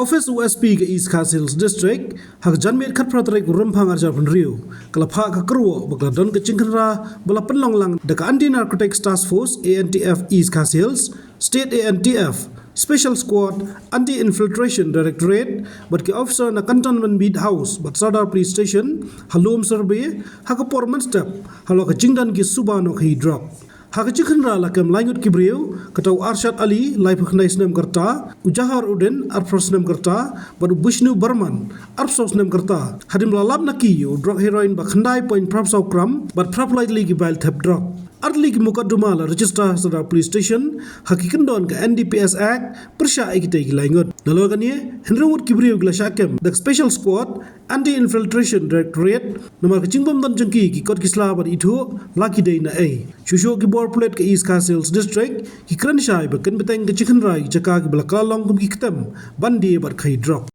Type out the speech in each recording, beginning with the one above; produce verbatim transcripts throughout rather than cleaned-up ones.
Office u S P ka East Khasi Hills District, ha ka janmiet khatphra tarik u Rymphang arhajar phew hynriew, ka la phah ka kyrwoh ba ka la don ka jingkhynra ba la pynlong lang da ka Anti Narcotics Task Force, A N T F East Khasi Hills, State A N T F, Special Squad, Anti Infiltration Directorate, bad ki officer na Cantonment Beat House bad Sadar Police Station ha Lum Survey, ha ka por mynstep halor ka jingdon ki suba noh khaii drok. Ha ka jingkhynra la kem lai ngut ki briew, kata u Arshad Ali, laiphew khyndai snem ka rta, u Jahar Uddin, arphew snem ka rta, bad u Bishnu Barman, arphew snem ka rta. Hadien ba la lap na ki ïa u drok heroin ba khyndai point phra saw gram bad phra lai tylli ki bail thep drok. Ar tylli ki mukotduma la register ha Sadar Police Station ha ki kyndon ka N D P S Act pyrshah ïa kitei ki lai ngut. Nalor kane, hynriew ngut ki briew ki la shah kem da ka Special Squad, Anti Infiltration Directorate, namar ka jingbym don jong ki ki kot ki sla ban ithuh la ki dei na ei. Shuh shuh ki bor pulit ka East Khasi Hills District ki kren shai ba kin bteng ka jingkhynra ïa ki jaka kiba la kylla long kum ki ktem ban die bad khaii drok.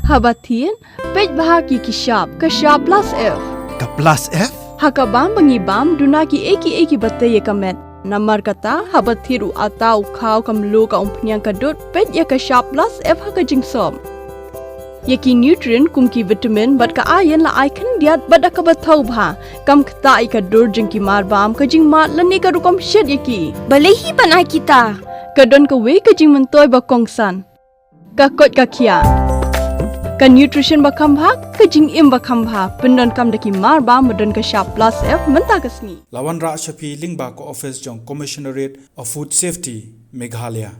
Haba thied, peit bha ki ki shap, ka shap plus F. Ka plus F? Ha ka bam ba ngi bam, duna kiei kiei kiba tei ïa ka met. Namar kata, haba thied u atta, u khaw, ka mluh, ka umphniang, ka dud, peit ïa ka shap plus F ha ka jingsop. Ïa ki nutrient kum ki vitamin bad ka iron la ai khyndiat bad da kaba thaw bha. Kam ktah ïa ka dur jong ki mar bam, ka jingmad lane ka rukom shet ïa ki. Balei hi ban ai kita? Ka don kawei ka jingmyntoi ba kongsan. Ka koit ka khiah. Ka nutrition ba kham bha, ka jingim ba kham bha. Pyndonkam da ki mar bam ba don ka shap plus F mynta ka sngi. La wanrah sha phi lyngba ka office jong Commissionerate of Food Safety, Meghalaya.